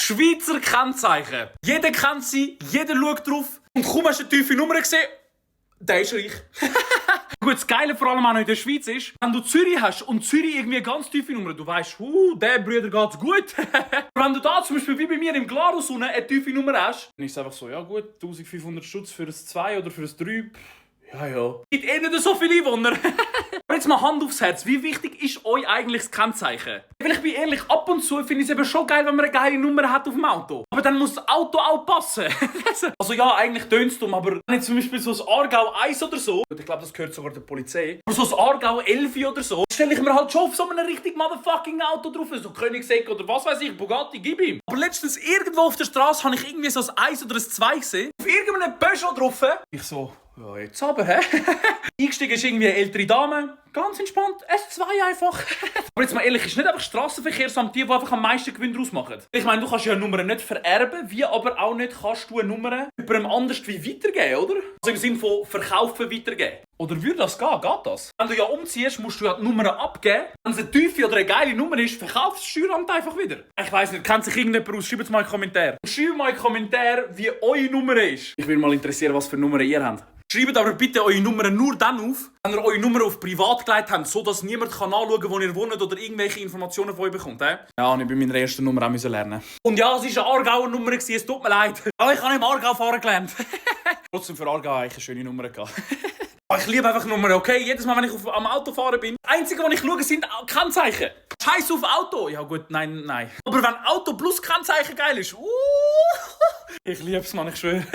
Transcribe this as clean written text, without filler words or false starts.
Schweizer Kennzeichen. Jeder kennt sie, jeder schaut drauf. Und kaum hast du eine tiefe Nummer gesehen, der ist reich. Gut, das Geile vor allem auch noch in der Schweiz ist, wenn du Zürich hast und Zürich irgendwie eine ganz tiefe Nummer, du weißt, der Brüder geht's gut. Wenn du da zum Beispiel wie bei mir im Glarus eine tiefe Nummer hast, dann ist es einfach so, ja gut, 1500 Stutz für ein 2 oder für ein 3. Ja. Gibt eh nicht so viele Einwohner. Aber jetzt mal Hand aufs Herz, wie wichtig ist euch eigentlich das Kennzeichen? Weil ich bin ehrlich, ab und zu finde ich es eben schon geil, wenn man eine geile Nummer hat auf dem Auto. Aber dann muss das Auto auch passen. Also ja, eigentlich tönt es dumm, aber wenn jetzt zum Beispiel so ein Aargau 1 oder so, ich glaube, das gehört sogar der Polizei, aber so ein Aargau 11 oder so, stelle ich mir halt schon auf so einem richtig motherfucking Auto drauf, so Koenigsegg oder was weiß ich, Bugatti, gib ihm. Aber letztens irgendwo auf der Straße habe ich irgendwie so ein 1 oder ein 2 gesehen, auf irgendeinem Peugeot drauf. Ich so, ja jetzt aber, hä? Eingestiegen ist irgendwie eine ältere Dame, ganz entspannt, S2 einfach. Aber jetzt mal ehrlich, ist nicht einfach Strassenverkehrsamt die einfach am meisten Gewinn daraus machen. Ich meine, du kannst ja Nummern nicht vererben, wie aber auch nicht kannst du eine Nummer jemandem anders wie weitergeben, oder? Also im Sinne von verkaufen, weitergeben. Oder würde das gehen? Geht das? Wenn du ja umziehst, musst du ja die Nummern abgeben. Wenn es eine tiefe oder eine geile Nummer ist, verkauft das Steueramt einfach wieder. Ich weiss nicht, kennt sich irgendjemand aus? Schreibt es mal in den Kommentar. Schreibt mal in den Kommentar, wie eure Nummer ist. Ich würde mal interessieren, was für Nummern ihr habt. Schreibt aber bitte eure Nummern nur dann auf, wenn ihr eure Nummer auf privat gelegt habt, sodass niemand nachschauen kann, wo ihr wohnt oder irgendwelche Informationen von euch bekommt. Ja, ich bei meiner ersten Nummer auch lernen. Und ja, es war eine Aargauer Nummer, es tut mir leid. Aber ich habe im Aargau fahren gelernt. Trotzdem für Aargau eigentlich eine schöne Nummer gehabt. Ich liebe einfach Nummern, okay? Jedes Mal, wenn ich am Auto fahren bin, das Einzige, was ich schaue, sind Kennzeichen. Scheiß auf Auto. Ja gut, nein. Aber wenn Auto plus Kennzeichen geil ist, ich liebe es, Mann, ich schwöre.